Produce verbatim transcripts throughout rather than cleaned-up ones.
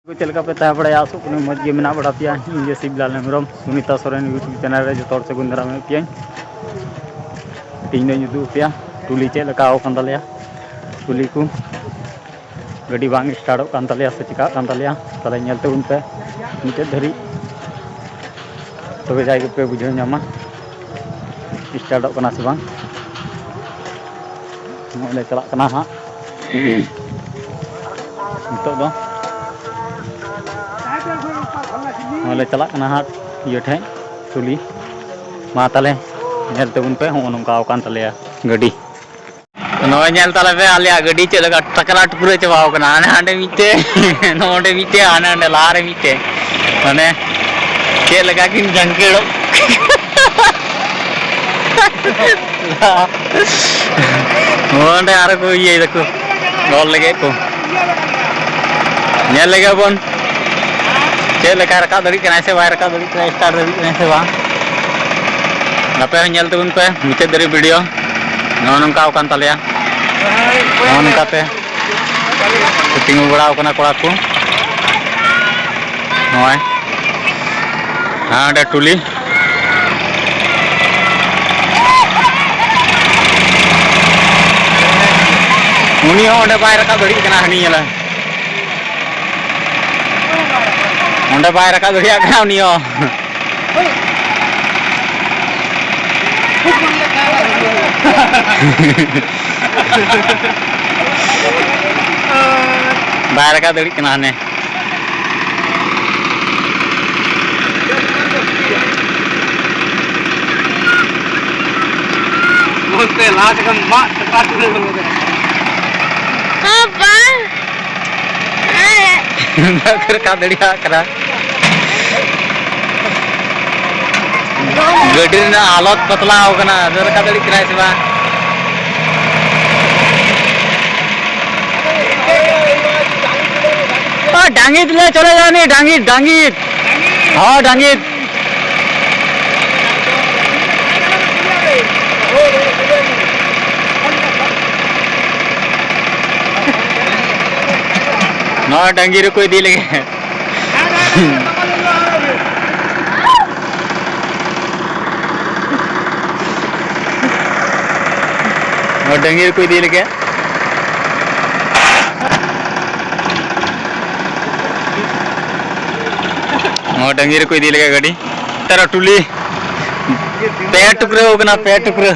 ᱪᱮᱫ ᱞᱮᱠᱟ ᱯᱮ ᱛᱟᱦᱮᱸ ᱵᱟᱲᱟᱭᱟ? ᱟᱥᱚᱜ ᱠᱟᱹᱱᱟᱹᱧ ᱢᱚᱡᱽ ᱜᱮ ᱢᱮᱱᱟᱜ ᱵᱟᱲᱟ ᱯᱮᱭᱟ᱾ ᱤᱧ ᱜᱮ ᱥᱤᱵᱞᱟᱞ ᱦᱮᱢᱵᱨᱚᱢ, ᱥᱩᱱᱤᱛᱟ ᱥᱚᱨᱮᱱ YouTube ᱪᱮᱱᱮᱞ ᱨᱮ ᱡᱚᱛᱚ ᱦᱚᱲ ᱥᱟᱹᱜᱩᱱ ᱫᱟᱨᱟᱢᱮᱫ ᱯᱮᱭᱟᱹᱧ᱾ ᱛᱮᱦᱮᱧ ᱫᱚᱧ ᱩᱫᱩᱜ ᱟᱯᱮᱭᱟ ᱴᱩᱞᱤ ᱪᱮᱫ ᱞᱮᱠᱟ ᱟᱠᱟᱱ ᱛᱟᱞᱮᱭᱟ᱾ ᱴᱩᱞᱤ ᱠᱚ ᱜᱟᱹᱰᱤ ᱵᱟᱝ ᱥᱴᱟᱨᱴᱚᱜ ᱠᱟᱱ ᱛᱟᱞᱮᱭᱟ ᱥᱮ ᱪᱤᱠᱟᱹᱜ ᱠᱟᱱ ᱛᱟᱞᱮᱭᱟ, ᱛᱟᱦᱚᱞᱮ ᱧᱮᱞ ᱛᱟᱵᱚᱱ ᱯᱮ ᱢᱩᱪᱟᱹᱫ ᱫᱷᱟᱹᱨᱤᱡ, ᱛᱚᱵᱮ ᱡᱟᱭ ᱜᱮᱯᱮ ᱵᱩᱡᱷᱟᱹᱣ ᱧᱟᱢᱟ ᱥᱴᱟᱨᱴᱚᱜ ᱠᱟᱱᱟ ᱥᱮ ᱵᱟᱝ᱾ ᱱᱚᱜᱼᱚᱭ ᱞᱮ ᱪᱟᱞᱟᱜ ᱠᱟᱱᱟ ᱦᱟᱸᱜ᱾ ᱱᱤᱛᱚᱜ ᱫᱚ ᱱᱚᱜᱼᱚᱭ ᱞᱮ ᱪᱟᱞᱟᱜ ᱠᱟᱱᱟ ᱦᱟᱸᱜ ᱤᱭᱟᱹ ᱴᱷᱮᱡ, ᱴᱩᱞᱤ᱾ ᱢᱟ ᱛᱟᱦᱞᱮ ᱧᱮᱞ ᱛᱟᱵᱚᱱ ᱯᱮ, ᱦᱚᱸᱜᱼᱚ ᱱᱚᱝᱠᱟ ᱟᱠᱟᱱ ᱛᱟᱞᱮᱭᱟ ᱜᱟᱹᱰᱤ᱾ ᱱᱚᱜᱼᱚᱭ ᱧᱮᱞ ᱛᱟᱞᱮ ᱯᱮ ᱟᱞᱮᱭᱟᱜ ᱜᱟᱹᱰᱤ ᱪᱮᱫ ᱞᱮᱠᱟ ᱴᱟᱠᱨᱟ ᱴᱩᱠᱨᱟᱹ ᱪᱟᱵᱟᱣ ᱠᱟᱱᱟ᱾ ᱦᱟᱱᱮ ᱦᱟᱸᱰᱮ ᱢᱤᱫᱴᱮᱡ, ᱱᱚᱰᱮ ᱢᱤᱫᱴᱮᱡ, ᱦᱟᱱᱮ ᱦᱟᱸᱰᱮ ᱞᱟᱦᱟᱨᱮ ᱢᱤᱫᱴᱮᱡ᱾ ᱢᱟᱱᱮ ᱪᱮᱫ ᱞᱮᱠᱟ ᱠᱤᱱ ᱡᱷᱟᱝᱠᱲᱚᱜ᱾ ᱚᱸᱰᱮ ᱟᱨᱚ ᱠᱚ ᱤᱭᱟᱹᱭ ᱫᱟᱠᱚ, ᱜᱚᱞ ᱞᱟᱹᱜᱤᱫ ᱠᱚ᱾ ᱧᱮᱞ ᱞᱮᱜᱮ ᱵᱚᱱ ᱪᱮᱫ ᱞᱮᱠᱟ ᱨᱟᱠᱟᱵ ᱫᱟᱲᱮᱭᱟᱜ ᱠᱟᱱᱟᱭ ᱥᱮ ᱵᱟᱭ ᱨᱟᱠᱟᱵ ᱫᱟᱲᱮᱭᱟᱜ ᱠᱟᱱᱟ, ᱥᱴᱟᱨᱴ ᱫᱟᱲᱮᱭᱟᱜ ᱠᱟᱱᱟᱭ ᱥᱮ ᱵᱟᱝ᱾ ᱟᱯᱮ ᱦᱚᱸ ᱧᱮᱞ ᱛᱟᱵᱚᱱ ᱯᱮ ᱢᱩᱪᱟᱹᱫ ᱫᱷᱟᱹᱨᱤᱡ ᱵᱷᱤᱰᱤᱭᱳ᱾ ᱱᱚᱜᱼᱚ ᱱᱚᱝᱠᱟ ᱟᱠᱟᱱ ᱛᱟᱞᱮᱭᱟ᱾ ᱱᱚᱜᱼᱚ ᱱᱚᱝᱠᱟ ᱛᱮ ᱠᱚ ᱛᱤᱸᱜᱩ ᱵᱟᱲᱟᱣ ᱠᱟᱱᱟ ᱠᱚᱲᱟ ᱠᱚ᱾ ᱱᱚᱜᱼᱚᱭ ᱦᱟᱸᱰᱮ ᱴᱩᱞᱤ᱾ ᱩᱱᱤ ᱦᱚᱸ ᱚᱸᱰᱮ ᱵᱟᱭ ᱨᱟᱠᱟᱵ ᱫᱟᱲᱮᱭᱟᱜ ᱠᱟᱱᱟ, ᱦᱟᱹᱱᱤ ᱧᱮᱞᱮ᱾ ᱚᱸᱰᱮ ᱵᱟᱭ ᱨᱟᱠᱟᱵ ᱫᱟᱲᱮᱭᱟᱜ ᱠᱟᱱᱟ ᱩᱱᱤ ᱦᱚᱸ᱾ ᱵᱟᱭ ᱨᱟᱠᱟᱵ ᱫᱟᱲᱮᱭᱟᱜ ᱠᱟᱱᱟ ᱦᱟᱱᱮ᱾ ᱵᱚᱞᱛᱮ ᱞᱟᱦᱟ ᱡᱚᱠᱷᱚᱱ ᱢᱟᱜ ᱴᱟᱠᱟ ᱛᱩᱞᱟᱹᱣ ᱜᱚᱫ ᱠᱟᱫᱟ᱾ ᱵᱟᱵᱟ᱾ ᱵᱟᱠᱚ ᱨᱟᱠᱟᱵ ᱫᱟᱲᱮᱭᱟᱜ ᱠᱟᱱᱟ᱾ ᱜᱟᱹᱰᱤ ᱨᱮᱱᱟᱜ ᱦᱟᱞᱚᱛ ᱯᱟᱛᱞᱟᱣ ᱠᱟᱱᱟ, ᱟᱫᱚ ᱨᱟᱠᱟᱵ ᱫᱟᱲᱮᱭᱟᱜ ᱠᱟᱱᱟᱭ ᱥᱮ ᱵᱟᱝ? ᱰᱟᱝᱜᱤᱛ ᱞᱮ ᱪᱚᱞᱮ ᱡᱟᱱᱤ, ᱰᱟᱝᱜᱤᱛ, ᱰᱟᱝᱜᱤᱛ᱾ ᱦᱚᱸ, ᱰᱟᱝᱜᱤᱛ᱾ ᱦᱚᱸ, ᱰᱟᱹᱝᱜᱤ ᱨᱮᱠᱚ ᱤᱫᱤ ᱞᱮᱜᱮ᱾ ᱦᱚᱸ, ᱰᱟᱹᱝᱜᱤ ᱨᱮᱠᱚ ᱤᱫᱤ ᱞᱮᱜᱮ᱾ ᱦᱚᱸ, ᱰᱟᱹᱝᱜᱤ ᱨᱮᱠᱚ ᱤᱫᱤ ᱞᱮᱜᱮ ᱜᱟᱹᱰᱤ᱾ ᱛᱟᱨᱟ ᱴᱩᱞᱤ ᱯᱮ ᱴᱩᱠᱨᱟᱹᱣ ᱠᱟᱱᱟ, ᱯᱮ ᱴᱩᱠᱨᱟᱹ᱾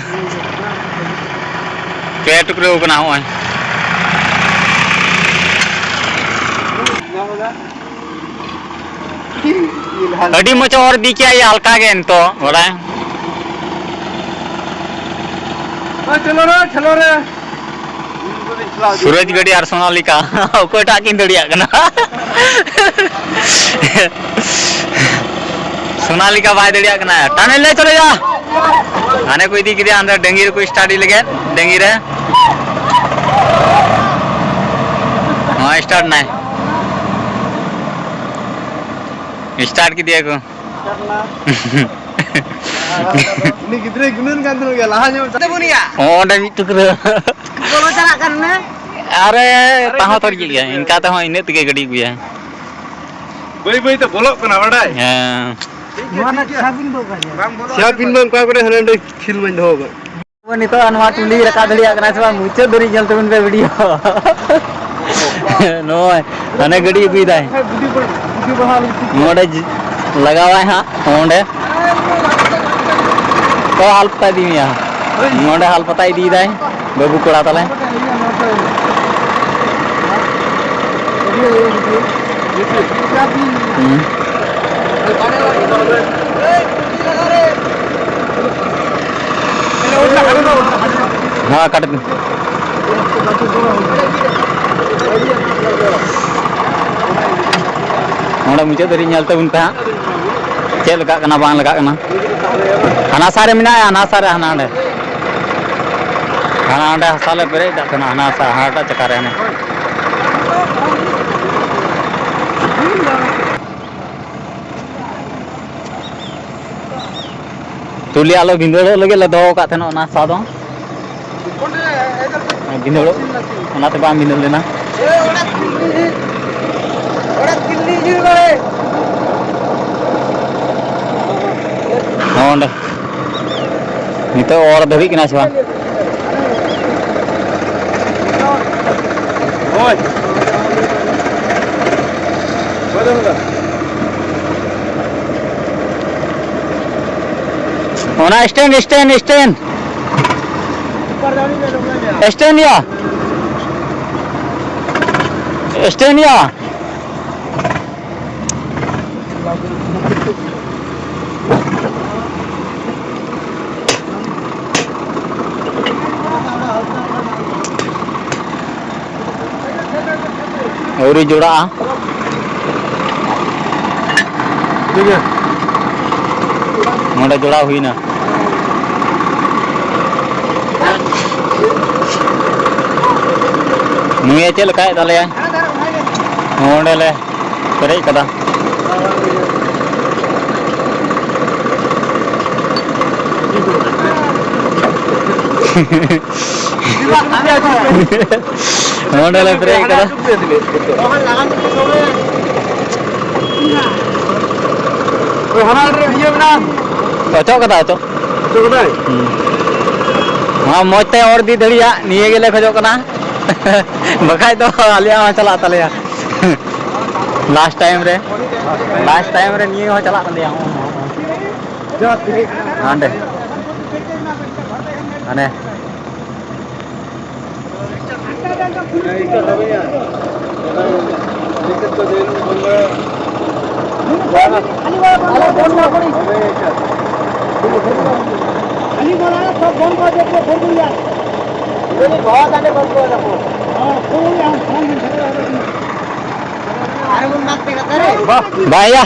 ᱯᱮ ᱴᱩᱠᱨᱟᱹᱣ ᱠᱟᱱᱟ ᱦᱚᱸᱜᱼᱚᱭ᱾ ᱟᱹᱰᱤ ᱢᱚᱡᱽ ᱚᱨ ᱤᱫᱤ ᱠᱮᱜᱼᱟ, ᱦᱟᱞᱠᱟ ᱜᱮ ᱱᱤᱛᱚᱜ, ᱵᱟᱲᱟᱭ᱾ ᱥᱩᱨᱚᱡᱽ ᱜᱟᱹᱰᱤ ᱟᱨ ᱥᱳᱱᱟᱞᱤᱠᱟ, ᱚᱠᱚᱭᱴᱟᱜ ᱠᱤᱱ ᱫᱟᱲᱮᱭᱟᱜ ᱠᱟᱱᱟ? ᱥᱳᱱᱟᱞᱤᱠᱟ ᱵᱟᱭ ᱫᱟᱲᱮᱭᱟᱜ ᱠᱟᱱᱟ, ᱴᱟᱱᱮᱞ ᱞᱮ ᱪᱚᱞᱮ ᱡᱟ᱾ ᱦᱟᱱᱮ ᱠᱚ ᱤᱫᱤ ᱠᱮᱫᱮᱭᱟ, ᱦᱟᱱᱮ ᱰᱟᱹᱝᱜᱤ ᱨᱮᱠᱚ ᱥᱴᱟᱨᱴ ᱞᱮᱜᱮ, ᱰᱟᱹᱝᱜᱤ ᱨᱮ᱾ ᱦᱚᱸ, ᱥᱴᱟᱨᱴ ᱱᱟᱭ᱾ ᱥᱴᱟᱨᱴ ᱠᱮᱫᱮᱭᱟ ᱠᱚ᱾ ᱩᱱᱤ ᱜᱤᱫᱽᱨᱟᱹᱭ ᱜᱩᱱᱟᱹᱱ ᱠᱟᱱ ᱛᱟᱦᱮᱱ ᱜᱮᱭᱟ, ᱞᱟᱦᱟ ᱧᱚᱜ ᱛᱟᱵᱚᱱ ᱜᱮᱭᱟ᱾ ᱚᱸᱰᱮ ᱢᱤᱫ ᱴᱩᱠᱨᱟᱹ᱾ ᱵᱚᱞᱚ ᱪᱟᱞᱟᱜ ᱠᱟᱱ ᱢᱮ᱾ ᱟᱨᱮ, ᱛᱟᱦᱚᱸ ᱛᱚᱨ ᱜᱮᱭᱟ, ᱤᱱᱠᱟ ᱛᱮᱦᱚᱸ ᱤᱱᱟᱹᱜ ᱛᱮᱜᱮ ᱜᱟᱹᱰᱤ ᱟᱹᱜᱩᱭᱟ᱾ ᱵᱟᱹᱭ ᱵᱟᱹᱭ ᱛᱮ ᱵᱚᱞᱚᱜ ᱠᱟᱱᱟ, ᱵᱟᱰᱟᱭ? ᱦᱮᱸ᱾ ᱱᱚᱣᱟ ᱨᱮᱱᱟᱜ ᱪᱮᱦᱨᱟ ᱵᱤᱱ ᱫᱚ ᱚᱠᱟ ᱜᱮᱭᱟ? ᱵᱟᱝ ᱵᱚᱞᱚᱜ ᱥᱮᱭᱟ ᱠᱟᱱᱟ᱾ ᱯᱤᱱ ᱵᱟᱝ ᱚᱠᱟ ᱠᱚᱨᱮ ᱦᱟᱱᱮ ᱱᱚᱰᱮ ᱠᱷᱤᱞ ᱢᱟᱧ ᱫᱚᱦᱚ ᱠᱟᱜ᱾ ᱱᱤᱛᱚᱜ ᱱᱚᱣᱟ ᱴᱩᱞᱤ ᱨᱟᱠᱟᱵ ᱫᱟᱲᱮᱭᱟᱜ ᱠᱟᱱᱟ ᱥᱮ ᱵᱟᱝ, ᱢᱩᱪᱟᱹᱫ ᱫᱷᱟᱹᱨᱤᱡ ᱧᱮᱞ ᱛᱟᱵᱚᱱ ᱯᱮ ᱵᱷᱤᱰᱤᱭᱳ᱾ ᱱᱚᱜᱼᱚᱭ ᱦᱟᱱᱮ ᱜᱟᱹᱰᱤ ᱟᱹᱜᱩᱭᱮᱫᱟᱭ᱾ ᱱᱚᱰᱮ ᱡᱤ-, ᱞᱟᱜᱟᱣᱟᱭ ᱦᱟᱸᱜ, ᱱᱚᱰᱮ᱾ ᱛᱚ ᱦᱟᱞᱯᱟᱛᱟ ᱤᱫᱤ ᱢᱮᱭᱟ᱾ ᱱᱚᱰᱮ ᱦᱟᱞᱯᱟᱛᱟ ᱤᱫᱤᱭᱮᱫᱟᱭ ᱵᱟᱹᱵᱩ ᱠᱚᱲᱟ ᱛᱟᱞᱮ᱾ ᱦᱩᱸ᱾ ᱦᱮᱸ, ᱠᱟᱴ ᱫᱤᱱ᱾ ᱱᱚᱰᱮ ᱢᱩᱪᱟᱹᱫ ᱫᱷᱟᱹᱨᱤᱡ ᱧᱮᱞ ᱛᱟᱵᱚᱱ ᱯᱮ ᱦᱟᱸᱜ, ᱪᱮᱫ ᱞᱮᱠᱟᱜ ᱠᱟᱱᱟ, ᱵᱟᱝ ᱞᱮᱠᱟᱜ ᱠᱟᱱᱟ᱾ ᱦᱟᱱᱟ ᱥᱟ ᱨᱮ ᱢᱮᱱᱟᱭᱟ, ᱦᱟᱱᱟ ᱥᱟ ᱨᱮ, ᱦᱟᱱᱟ ᱚᱸᱰᱮ᱾ ᱦᱟᱱᱟ ᱚᱸᱰᱮ ᱦᱟᱥᱟ ᱞᱮ ᱯᱮᱨᱮᱡ ᱠᱟᱜ ᱛᱟᱦᱮᱱᱟ, ᱦᱟᱱᱟ ᱦᱟᱥᱟ, ᱦᱟᱱᱟᱴᱟᱜ ᱪᱟᱠᱟ ᱨᱮ ᱦᱟᱱᱮ᱾ ᱛᱩᱞᱤ ᱟᱞᱚ ᱵᱷᱤᱸᱫᱟᱹᱲᱚᱜ ᱞᱟᱹᱜᱤᱫ ᱞᱮ ᱫᱚᱦᱚ ᱟᱠᱟᱫ ᱛᱟᱦᱮᱱᱟ ᱚᱱᱟ ᱦᱟᱥᱟ ᱫᱚ᱾ ᱵᱷᱤᱸᱫᱟᱹᱲᱚᱜ, ᱚᱱᱟᱛᱮ ᱵᱟᱝ ᱵᱷᱤᱸᱫᱟᱹᱲ ᱞᱮᱱᱟ᱾ ᱱᱤᱛᱚᱜ ᱚᱨ ᱫᱷᱟᱹᱵᱤᱡ ᱠᱟᱱᱟ ᱥᱮ ᱵᱟᱝ? ᱚᱱᱟ stand, stand, stand. Stand ᱭᱟ. Stand ᱭᱟ. ᱟᱹᱣᱨᱤ ᱡᱚᱲᱟᱜᱼᱟ᱾ ᱱᱚᱰᱮ ᱡᱚᱲᱟᱣ ᱦᱩᱭᱱᱟ᱾ ᱱᱩᱭᱮ ᱪᱮᱫ ᱞᱮᱠᱟᱭᱮᱫ ᱛᱟᱞᱮᱭᱟ? ᱱᱚᱰᱮ ᱞᱮ ᱯᱮᱨᱮᱡ ᱠᱟᱫᱟ᱾ ᱱᱚᱰᱮ ᱞᱮ ᱯᱮᱨᱮᱡ ᱠᱟᱫᱟ᱾ ᱚᱪᱚᱜ ᱠᱟᱫᱟ, ᱚᱪᱚᱜ᱾ ᱦᱩᱸ᱾ ᱱᱚᱣᱟ ᱢᱚᱡᱽ ᱛᱮ ᱚᱨ ᱤᱫᱤ ᱫᱟᱲᱮᱭᱟᱜ, ᱱᱤᱭᱟᱹ ᱜᱮᱞᱮ ᱠᱷᱚᱡᱚᱜ ᱠᱟᱱᱟ᱾ ᱵᱟᱠᱷᱟᱡ ᱫᱚ ᱟᱞᱮᱭᱟᱜ ᱦᱚᱸ ᱪᱟᱞᱟᱜ ᱛᱟᱞᱮᱭᱟ᱾ Last time ᱨᱮ, last time ᱨᱮ ᱱᱤᱭᱟᱹ ᱦᱚᱸ ᱪᱟᱞᱟᱜ ᱛᱟᱞᱮᱭᱟ᱾ ᱦᱟᱸᱰᱮ᱾ ᱦᱟᱱᱮ᱾ ᱵᱟᱭᱟ᱾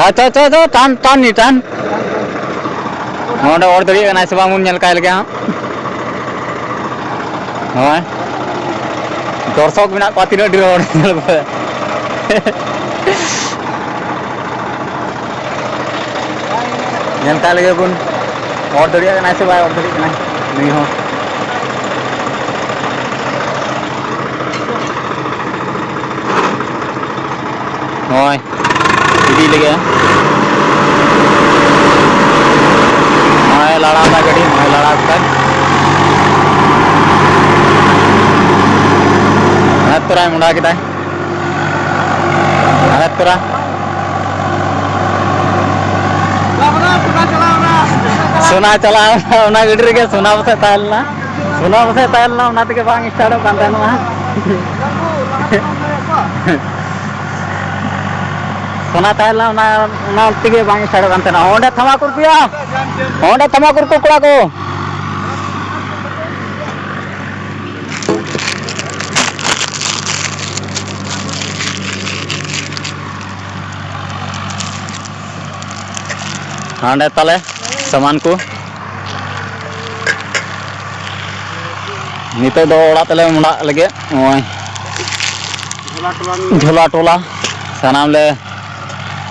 ᱟᱪᱪᱷᱟ, ᱟᱪᱪᱷᱟ, ᱟᱪᱪᱷᱟ, ᱴᱟᱱ, ᱴᱟᱱ ᱱᱤ, ᱴᱟᱱ᱾ ᱱᱚᱰᱮ ᱚᱨ ᱫᱟᱲᱮᱭᱟᱜ ᱠᱟᱱᱟᱭ ᱥᱮ ᱵᱟᱝ ᱵᱚᱱ ᱧᱮᱞ ᱠᱟᱭ ᱞᱮᱜᱮ ᱦᱟᱸᱜ᱾ ᱦᱳᱭ᱾ ᱫᱚᱨᱥᱚᱠ ᱢᱮᱱᱟᱜ ᱠᱚᱣᱟ ᱛᱤᱱᱟᱹᱜ ᱰᱷᱮᱨ ᱦᱚᱲ ᱧᱮᱞ ᱠᱚᱣᱟ᱾ ᱧᱮᱞ ᱠᱟᱭ ᱞᱮᱜᱮ ᱵᱚᱱ᱾ ᱚᱨ ᱫᱟᱲᱮᱭᱟᱜ ᱠᱟᱱᱟᱭ ᱥᱮ ᱵᱟᱭ ᱚᱨ ᱫᱟᱲᱮᱭᱟᱜ ᱠᱟᱱᱟᱭ ᱱᱩᱭ ᱦᱚᱸ᱾ ᱱᱚᱜᱼᱚᱭ, ᱤᱫᱤ ᱱᱚᱜᱼᱚᱭ ᱞᱟᱲᱟᱣ ᱫᱟ ᱜᱟᱹᱰᱤ, ᱱᱚᱜᱼᱚᱭ ᱞᱟᱲᱟᱣ ᱠᱮᱫᱟᱭ᱾ ᱦᱟᱱᱮ ᱛᱚᱨᱟᱭ ᱢᱚᱸᱰᱟ ᱠᱮᱫᱟᱭ᱾ ᱦᱟᱱᱮ ᱛᱚᱨᱟ᱾ ᱥᱳᱱᱟ ᱪᱟᱞᱟᱣ ᱮᱱᱟ, ᱚᱱᱟ ᱜᱟᱹᱰᱤ ᱨᱮᱜᱮ ᱥᱳᱱᱟ ᱯᱟᱥᱮᱡ ᱛᱟᱦᱮᱸ ᱞᱮᱱᱟ, ᱥᱳᱱᱟ ᱯᱟᱥᱮᱡ ᱛᱟᱦᱮᱸ ᱞᱮᱱᱟ, ᱚᱱᱟ ᱛᱮᱜᱮ ᱵᱟᱝ ᱥᱴᱟᱨᱴᱚᱜ ᱠᱟᱱ ᱛᱟᱦᱮᱱᱚᱜᱼᱟ᱾ ᱥᱳᱱᱟ ᱛᱟᱦᱮᱸ ᱞᱮᱱᱟ, ᱚᱱᱟ, ᱚᱱᱟ ᱛᱮᱜᱮ ᱵᱟᱝ ᱥᱴᱟᱨᱴᱚᱜ ᱠᱟᱱ ᱛᱟᱦᱮᱱᱟ᱾ ᱚᱸᱰᱮ ᱛᱷᱟᱢᱟᱠᱩᱨ ᱯᱮᱭᱟ, ᱚᱸᱰᱮ ᱛᱷᱟᱢᱟᱠᱩᱨ ᱠᱚ ᱠᱚᱲᱟ ᱠᱚ᱾ ᱦᱟᱸᱰᱮ ᱛᱟᱞᱮ ᱥᱟᱢᱟᱱ ᱠᱚ᱾ ᱱᱤᱛᱚᱜ ᱫᱚ ᱚᱲᱟᱜ ᱛᱮᱞᱮ ᱢᱚᱲᱟᱜ ᱞᱟᱹᱜᱤᱫ᱾ ᱱᱚᱜᱼᱚᱭ ᱡᱷᱚᱞᱟ ᱴᱚᱞᱟ ᱥᱟᱱᱟᱢ ᱞᱮ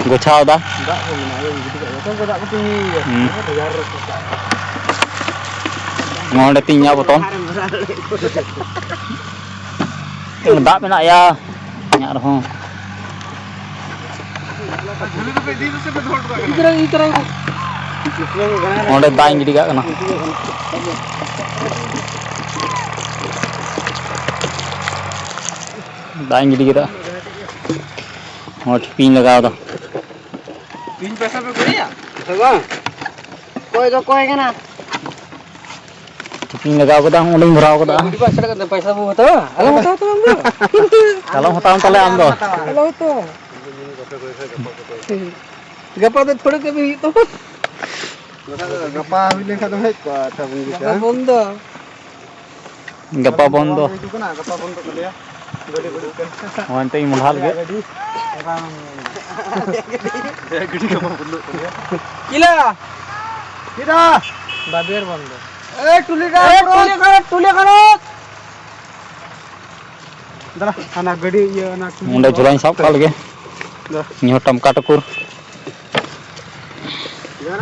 ᱜᱚᱪᱷᱟᱣ ᱮᱫᱟ᱾ ᱫᱟᱜ ᱠᱚ ᱢᱮᱱᱟᱜᱼᱟ, ᱡᱚᱛᱚ ᱠᱚ ᱫᱟᱜ ᱠᱚ ᱛᱤᱧ ᱧᱩᱭᱟ᱾ ᱦᱩᱸ᱾ ᱵᱟᱡᱟᱨ ᱨᱮ᱾ ᱱᱚᱰᱮ ᱛᱤᱧ ᱤᱧᱟᱹᱜ ᱵᱚᱛᱚᱞ᱾ ᱫᱟᱜ ᱢᱮᱱᱟᱜ ᱭᱟ ᱤᱧᱟᱹᱜ ᱨᱮᱦᱚᱸ᱾ ᱚᱸᱰᱮ ᱫᱟᱜ ᱤᱧ ᱜᱤᱰᱤ ᱠᱟᱜ ᱠᱟᱱᱟ᱾ ᱫᱟᱜ ᱤᱧ ᱜᱤᱰᱤ ᱠᱮᱫᱟ᱾ ᱦᱚᱸ, ᱴᱷᱤᱯᱤᱧ ᱞᱟᱜᱟᱣ ᱮᱫᱟ᱾ ᱛᱤᱦᱤᱧ ᱯᱚᱭᱥᱟ ᱯᱮ ᱠᱚᱭᱟ? ᱥᱮ ᱵᱟᱝ? ᱚᱠᱚᱭ ᱫᱚ ᱚᱠᱚᱭ ᱠᱟᱱᱟ? ᱴᱷᱤᱯᱤᱧ ᱞᱟᱜᱟᱣ ᱠᱟᱫᱟ, ᱚᱸᱰᱮᱧ ᱵᱷᱚᱨᱟᱣ ᱠᱟᱫᱟ᱾ ᱜᱟᱹᱰᱤ ᱵᱟᱥ ᱥᱮᱫ ᱠᱟᱛᱮ ᱯᱚᱭᱥᱟ ᱵᱚ ᱦᱟᱛᱟᱣᱟ? ᱟᱞᱚᱢ ᱦᱟᱛᱟᱣ ᱛᱟᱵᱚᱱ ᱫᱚ᱾ ᱟᱞᱚᱢ ᱦᱟᱛᱟᱣ ᱛᱟᱞᱮ ᱟᱢ ᱫᱚ᱾ ᱟᱞᱚᱢ ᱦᱟᱛᱟᱣᱟ᱾ ᱜᱟᱯᱟ ᱫᱚ ᱛᱷᱚᱲᱮ ᱠᱟᱹᱢᱤ ᱦᱩᱭᱩᱜ ᱛᱟᱢᱟ᱾ ᱵᱟᱠᱷᱟᱡ ᱫᱚ ᱜᱟᱯᱟ ᱦᱩᱭ ᱞᱮᱱᱠᱷᱟᱱ ᱫᱚ ᱦᱮᱡ ᱠᱚᱜᱼᱟ, ᱟᱪᱪᱷᱟ, ᱵᱚᱱ ᱜᱟᱯᱟ ᱵᱩᱡᱟ᱾ ᱵᱚᱱᱫᱚ᱾ ᱜᱟᱯᱟ ᱵᱚᱱᱫᱚ᱾ ᱦᱤᱡᱩᱜ ᱠᱟᱱᱟ, ᱜᱟᱯᱟ ᱵᱚᱱᱫᱚ ᱛᱟᱞᱮᱭᱟ᱾ ᱜᱟᱹᱰᱤ ᱵᱟᱹᱲᱤᱡ ᱠᱟᱱᱟ᱾ ᱦᱚᱸ, ᱮᱱᱛᱮ ᱤᱧ ᱢᱚᱰᱷᱟ ᱞᱟᱹᱜᱤᱫ᱾ ᱜᱟᱹᱰᱤ᱾ ᱜᱟᱹᱰᱤ ᱜᱟᱯᱟ ᱵᱚᱱᱫᱚ ᱛᱟᱞᱮᱭᱟ᱾ ᱠᱤᱞᱟ᱾ ᱠᱤᱞᱟ᱾ ᱵᱟᱵᱮᱨ ᱵᱚᱱᱫᱚ᱾ ᱮ, ᱴᱩᱞᱤ ᱮ, ᱴᱩᱞᱤ ᱠᱟᱱᱟ, ᱴᱩᱞᱤ ᱠᱟᱱᱟ᱾ ᱫᱟᱲᱟ, ᱦᱟᱱᱟ ᱜᱟᱹᱰᱤ ᱤᱭᱟᱹ, ᱚᱱᱟ ᱴᱩᱞᱤ ᱚᱸᱰᱮ ᱫᱚ᱾ ᱡᱷᱚᱞᱟᱧ ᱥᱟᱵ ᱠᱟᱜ ᱞᱮᱜᱮ᱾ ᱫᱟ᱾ ᱱᱤᱭᱟᱹ ᱴᱟᱢᱠᱟ ᱴᱩᱠᱩᱨ᱾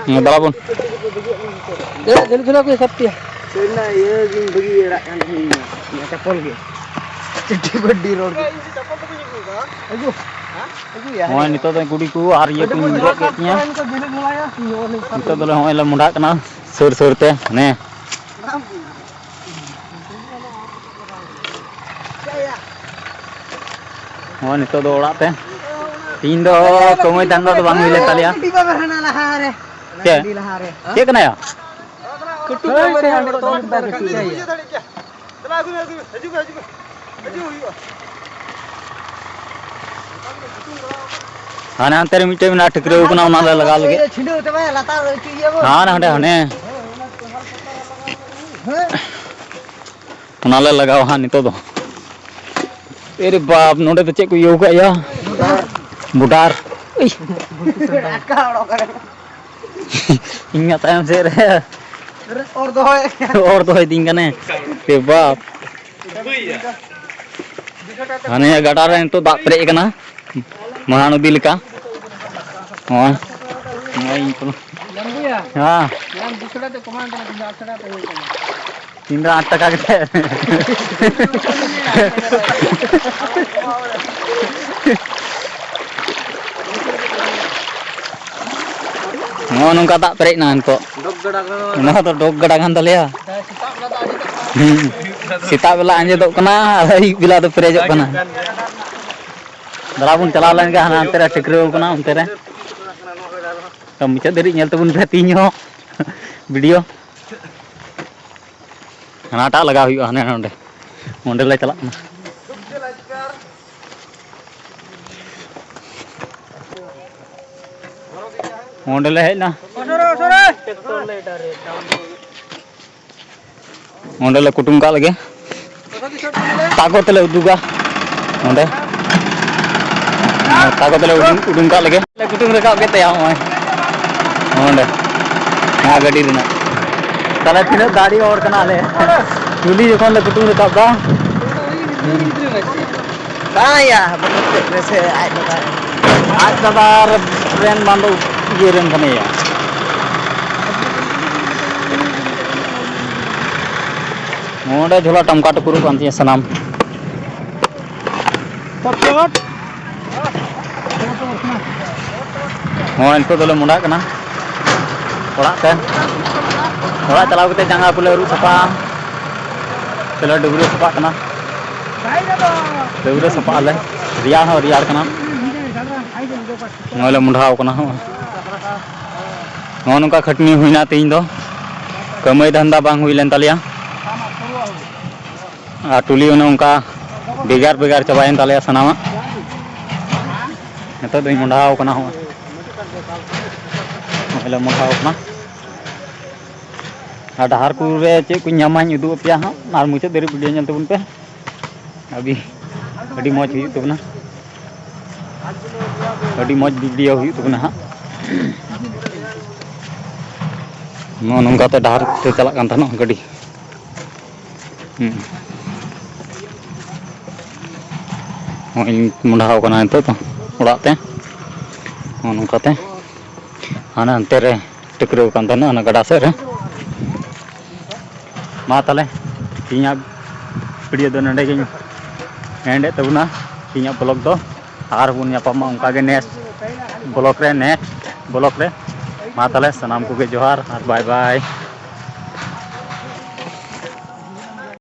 ᱱᱤᱭᱟᱹ ᱫᱟᱲᱟ ᱵᱚᱱ᱾ ᱮ, ᱡᱷᱟᱹᱞᱤ ᱡᱷᱟᱹᱞᱤ ᱠᱚ ᱥᱟᱵ ᱯᱮᱭᱟ᱾ ᱥᱟᱹᱨᱤᱱᱟᱜ ᱤᱭᱟᱹ ᱜᱤᱧ ᱵᱟᱹᱜᱤ ᱟᱲᱟᱜ ᱠᱟᱱ ᱛᱟᱦᱮᱸᱧ, ᱤᱧᱟᱹᱜ ᱪᱟᱯᱚᱞ ᱜᱮ᱾ ᱪᱤᱴᱷᱤ ᱵᱟᱹᱰᱤ ᱨᱚᱲ ᱜᱮ᱾ ᱟᱹᱜᱩ᱾ ᱱᱚᱜᱼᱚᱭ ᱱᱤᱛᱚᱜ ᱫᱚ ᱠᱩᱰᱤ ᱠᱚ ᱟᱨ ᱤᱭᱟᱹ ᱠᱚᱧ ᱜᱚᱜ ᱠᱮᱫ ᱛᱤᱧᱟᱹ᱾ ᱱᱤᱛᱚᱜ ᱫᱚᱞᱮ ᱱᱚᱜᱼᱚᱭ ᱞᱮ ᱢᱚᱸᱰᱷᱟᱜ ᱠᱟᱱᱟ ᱥᱩᱨ ᱥᱩᱨ ᱛᱮ᱾ ᱦᱟᱱᱮ ᱱᱚᱜᱼᱚᱭ ᱱᱤᱛᱚᱜ ᱫᱚ ᱚᱲᱟᱜ ᱛᱮ᱾ ᱛᱤᱦᱤᱧ ᱫᱚ ᱠᱟᱹᱢᱟᱹᱭ ᱫᱷᱟᱱᱫᱟ ᱫᱚ ᱵᱟᱝ ᱦᱩᱭ ᱞᱮᱱ ᱛᱟᱞᱮᱭᱟ᱾ ᱪᱮᱫ? ᱪᱮᱫ ᱠᱟᱱᱟᱭᱟ? ᱠᱟᱹᱴᱩᱵ ᱦᱳᱭ, ᱢᱮᱱᱟᱜ ᱛᱟᱭᱟ, ᱛᱚᱞ ᱚᱸᱰᱮ ᱛᱚᱞ ᱠᱟᱹᱴᱩᱵ ᱠᱟᱹᱴᱩᱵ ᱪᱟᱭᱟ᱾ ᱪᱟᱭᱟ᱾ ᱫᱮᱞᱟ, ᱟᱹᱜᱩ ᱢᱮ, ᱟᱹᱜᱩ ᱢᱮ᱾ ᱦᱤᱡᱩᱜ ᱢᱮ, ᱦᱤᱡᱩᱜ ᱢᱮ᱾ ᱦᱤᱡᱩᱜ ᱦᱩᱭᱩᱜᱼᱟ᱾ ᱦᱟᱱᱮ ᱦᱟᱱᱛᱮ ᱨᱮ ᱢᱤᱫᱴᱮᱡ ᱢᱮᱱᱟᱜᱼᱟ, ᱴᱷᱤᱠᱨᱟᱹᱣ ᱠᱟᱱᱟ, ᱚᱱᱟ ᱞᱮ ᱞᱟᱜᱟᱣ ᱞᱟᱹᱜᱤᱫ᱾ ᱪᱷᱤᱸᱰᱟᱹᱣ ᱛᱮ ᱵᱟᱭ ᱞᱟᱛᱟᱨ ᱨᱮ ᱪᱮᱫ ᱤᱭᱟᱹ ᱵᱚ? ᱦᱟᱱᱮ ᱦᱟᱸᱰᱮ, ᱦᱟᱱᱮ᱾ ᱦᱮᱸ᱾ ᱚᱱᱟ ᱞᱮ ᱞᱟᱜᱟᱣᱟ ᱦᱟᱸᱜ ᱱᱤᱛᱚᱜ ᱫᱚ᱾ ᱮᱨᱮ ᱵᱟᱯ, ᱱᱚᱰᱮ ᱫᱚ ᱪᱮᱫ ᱠᱚ ᱤᱭᱟᱹ ᱠᱟᱜ ᱭᱟ? ᱵᱚᱰᱟᱨ᱾ ᱤᱭ᱾ ᱟᱴᱠᱟ ᱚᱰᱚᱠ ᱠᱟᱱᱟ᱾ ᱤᱧ ᱢᱟ ᱛᱟᱭᱚᱢ ᱥᱮᱫ ᱨᱮ᱾ ᱚᱨ ᱫᱚᱦᱚᱭ᱾ ᱚᱨ ᱫᱚᱦᱚᱭ ᱫᱤᱧ ᱠᱟᱱᱮ᱾ ᱮ ᱵᱟᱯ᱾ ᱦᱟᱱᱮ ᱜᱟᱰᱟ ᱨᱮ ᱱᱤᱛᱚᱜ ᱫᱟᱜ ᱯᱮᱨᱮᱡ ᱟᱠᱟᱱᱟ᱾ ᱢᱟᱲᱟᱝ ᱤᱫᱤ ᱞᱮᱠᱟ᱾ ᱱᱚᱜᱼᱚᱭ᱾ ᱱᱚᱜᱼᱚᱭ ᱤᱧ ᱠᱚ᱾ ᱦᱮᱸ᱾ ᱛᱤᱱ ᱫᱚ ᱟᱴ ᱴᱟᱠᱟ ᱠᱟᱛᱮ᱾ ᱱᱚᱜᱼᱚ ᱱᱚᱝᱠᱟ ᱫᱟᱜ ᱯᱮᱨᱮᱡ ᱮᱱᱟ ᱱᱤᱛᱚᱜ᱾ ᱰᱚᱜᱽ ᱜᱟᱰᱟ ᱠᱟᱱᱟ᱾ ᱱᱚᱣᱟ ᱫᱚ ᱰᱚᱜᱽ ᱜᱟᱰᱟ ᱠᱟᱱ ᱛᱟᱞᱮᱭᱟ᱾ ᱦᱩᱸ᱾ ᱥᱮᱛᱟᱜ ᱵᱮᱞᱟ ᱟᱸᱡᱮᱫᱚᱜ ᱠᱟᱱᱟ ᱟᱨ ᱟᱹᱭᱩᱵ ᱵᱮᱞᱟ ᱫᱚ ᱯᱮᱨᱮᱡᱚᱜ ᱠᱟᱱᱟ᱾ ᱫᱟᱬᱟ ᱵᱚᱱ ᱪᱟᱞᱟᱣ ᱞᱮᱱ ᱜᱮ ᱦᱟᱱᱟ ᱦᱟᱱᱛᱮ ᱨᱮ ᱴᱷᱤᱠᱨᱟᱹᱣ ᱠᱟᱱᱟ ᱚᱱᱛᱮ ᱨᱮ᱾ ᱛᱚ ᱢᱩᱪᱟᱹᱫ ᱫᱷᱟᱹᱨᱤᱡ ᱧᱮᱞ ᱛᱟᱵᱚᱱ ᱯᱮ ᱛᱤᱦᱤᱧ ᱦᱚᱸ ᱵᱷᱤᱰᱤᱭᱳ᱾ ᱦᱟᱱᱟᱴᱟᱜ ᱞᱟᱜᱟᱣ ᱦᱩᱭᱩᱜᱼᱟ ᱦᱟᱱᱮ ᱱᱚᱸᱰᱮ᱾ ᱚᱸᱰᱮ ᱞᱮ ᱪᱟᱞᱟᱜ ᱠᱟᱱᱟ᱾ ᱚᱸᱰᱮ ᱞᱮ ᱦᱮᱡ ᱮᱱᱟ᱾ ᱚᱸᱰᱮ ᱞᱮ ᱠᱩᱴᱩᱢ ᱠᱟᱜ ᱞᱮᱜᱮ᱾ ᱛᱟᱠᱚ ᱛᱮᱞᱮ ᱩᱫᱩᱜᱟ᱾ ᱚᱸᱰᱮ᱾ ᱛᱟᱠᱚ ᱛᱮᱞᱮ ᱩᱰᱩᱝ, ᱩᱰᱩᱝ ᱠᱟᱜ ᱞᱮᱜᱮ᱾ ᱞᱮ ᱠᱩᱴᱩᱢ ᱨᱟᱠᱟᱵ ᱠᱮᱫ ᱛᱟᱭᱟ ᱱᱚᱜᱼᱚᱭ᱾ ᱚᱸᱰᱮ᱾ ᱱᱚᱣᱟ ᱜᱟᱹᱰᱤ ᱨᱮᱱᱟᱜ᱾ ᱛᱟᱦᱞᱮ ᱛᱤᱱᱟᱹᱜ ᱫᱟᱲᱮ ᱦᱚᱲ ᱠᱟᱱᱟ ᱞᱮ᱾ ᱪᱩᱞᱤ ᱡᱚᱠᱷᱚᱱ ᱞᱮ ᱠᱩᱴᱩᱢ ᱨᱟᱠᱟᱵ ᱫᱟ᱾ ᱵᱟᱝᱭᱟ, ᱵᱟᱹᱱᱩᱜ ᱛᱮ, ᱥᱮ ᱟᱡ ᱫᱟᱫᱟ᱾ ᱟᱡ ᱫᱟᱫᱟ ᱨᱮᱱ ᱵᱟᱝ ᱫᱚ ᱤᱭᱟᱹ ᱨᱮᱱ ᱠᱟᱱᱟᱭᱟ᱾ ᱱᱚᱰᱮ ᱡᱷᱚᱞᱟ ᱴᱟᱢᱠᱟ ᱴᱩᱠᱩᱨᱚᱜ ᱠᱟᱱ ᱛᱤᱧᱟᱹ ᱥᱟᱱᱟᱢ᱾ ᱱᱚᱜᱼᱚᱭ ᱱᱤᱛᱚᱜ ᱫᱚᱞᱮ ᱢᱚᱸᱰᱷᱟᱜ ᱠᱟᱱᱟ ᱚᱲᱟᱜ ᱛᱮ᱾ ᱚᱲᱟᱜ ᱪᱟᱞᱟᱣ ᱠᱟᱛᱮ ᱡᱟᱸᱜᱟ ᱠᱚᱞᱮ ᱟᱹᱨᱩᱵ ᱥᱟᱯᱷᱟᱜᱼᱟ᱾ ᱥᱮᱞᱮ ᱰᱟᱹᱵᱽᱨᱟᱹ ᱥᱟᱯᱷᱟᱜ ᱠᱟᱱᱟ᱾ ᱰᱟᱹᱵᱽᱨᱟᱹ ᱥᱟᱯᱷᱟᱜ ᱟᱞᱮ᱾ ᱨᱮᱭᱟᱲ ᱦᱚᱸ ᱨᱮᱭᱟᱲ ᱠᱟᱱᱟ᱾ ᱱᱚᱜᱼᱚᱭ ᱞᱮ ᱢᱚᱸᱰᱷᱟᱣ ᱠᱟᱱᱟ ᱦᱚᱸ᱾ ᱱᱚᱜᱼᱚ ᱱᱚᱝᱠᱟ ᱠᱷᱟᱹᱴᱱᱤ ᱦᱩᱭᱱᱟ ᱛᱮᱦᱮᱧ ᱫᱚ᱾ ᱠᱟᱹᱢᱟᱹᱭ ᱫᱷᱟᱱᱫᱟ ᱵᱟᱝ ᱦᱩᱭ ᱞᱮᱱ ᱛᱟᱞᱮᱭᱟ᱾ ᱟᱨ ᱴᱩᱞᱤ ᱚᱱᱮ ᱚᱱᱠᱟ ᱵᱷᱮᱜᱟᱨ ᱵᱷᱮᱜᱟᱨ ᱪᱟᱵᱟᱭᱮᱱ ᱛᱟᱞᱮᱭᱟ ᱥᱟᱱᱟᱢᱟᱜ᱾ ᱱᱤᱛᱚᱜ ᱫᱚᱧ ᱢᱚᱸᱰᱷᱟᱣ ᱠᱟᱱᱟ ᱦᱚᱸ᱾ ᱱᱚᱜᱼᱚᱭ ᱞᱮ ᱢᱚᱸᱰᱷᱟᱣ ᱠᱟᱱᱟ᱾ ᱟᱨ ᱰᱟᱦᱟᱨ ᱠᱚᱨᱮ ᱪᱮᱫ ᱠᱚᱧ ᱧᱟᱢᱟᱧ ᱩᱫᱩᱜ ᱟᱯᱮᱭᱟ ᱦᱟᱸᱜ, ᱟᱨ ᱢᱩᱪᱟᱹᱫ ᱫᱷᱟᱹᱨᱤᱡ ᱵᱷᱤᱰᱤᱭᱳ ᱧᱮᱞ ᱛᱟᱵᱚᱱ ᱯᱮ᱾ ᱟᱹᱰᱤ, ᱟᱹᱰᱤ ᱢᱚᱡᱽ ᱦᱩᱭᱩᱜ ᱛᱟᱵᱚᱱᱟ, ᱟᱹᱰᱤ ᱢᱚᱡᱽ ᱵᱷᱤᱰᱤᱭᱳ ᱦᱩᱭᱩᱜ ᱛᱟᱵᱚᱱᱟ ᱦᱟᱸᱜ᱾ ᱱᱚᱜᱼᱚ ᱱᱚᱝᱠᱟᱛᱮ ᱰᱟᱦᱟᱨ ᱛᱮ ᱪᱟᱞᱟᱜ ᱠᱟᱱ ᱛᱟᱦᱮᱱᱚᱜ ᱜᱟᱹᱰᱤ᱾ ᱦᱩᱸ᱾ ᱱᱚᱜᱼᱚᱭ ᱢᱚᱸᱰᱷᱟᱣ ᱠᱟᱱᱟ ᱱᱤᱛᱚᱜ ᱫᱚ ᱚᱲᱟᱜ ᱛᱮ᱾ ᱱᱚᱜᱼᱚ ᱱᱚᱝᱠᱟᱛᱮ ᱦᱟᱱᱮ ᱦᱟᱱᱛᱮ ᱨᱮ ᱴᱟᱹᱠᱨᱟᱹᱣ ᱠᱟᱱ ᱛᱟᱦᱮᱱᱟ, ᱚᱱᱟ ᱜᱟᱰᱟ ᱥᱮᱫ ᱨᱮ᱾ ᱢᱟ ᱛᱟᱦᱞᱮ, ᱛᱮᱦᱮᱧᱟᱜ ᱵᱷᱤᱰᱤᱭᱳ ᱫᱚ ᱱᱚᱸᱰᱮ ᱜᱤᱧ ᱮᱱᱰᱮᱫ ᱛᱟᱵᱚᱱᱟ, ᱛᱮᱦᱮᱧᱟᱜ ᱵᱞᱚᱜ ᱫᱚ᱾ ᱟᱨ ᱵᱚᱱ ᱧᱟᱯᱟᱢᱟ ᱚᱱᱠᱟᱜᱮ ᱱᱮᱠᱥᱴ ᱵᱞᱚᱜ ᱨᱮ, ᱱᱮᱠᱥᱴ ᱵᱞᱚᱜ ᱨᱮ᱾ ᱢᱟ ᱛᱟᱦᱞᱮ, ᱥᱟᱱᱟᱢ ᱠᱚᱜᱮ ᱡᱚᱦᱟᱨ ᱟᱨ ᱵᱟᱭ ᱵᱟᱭ᱾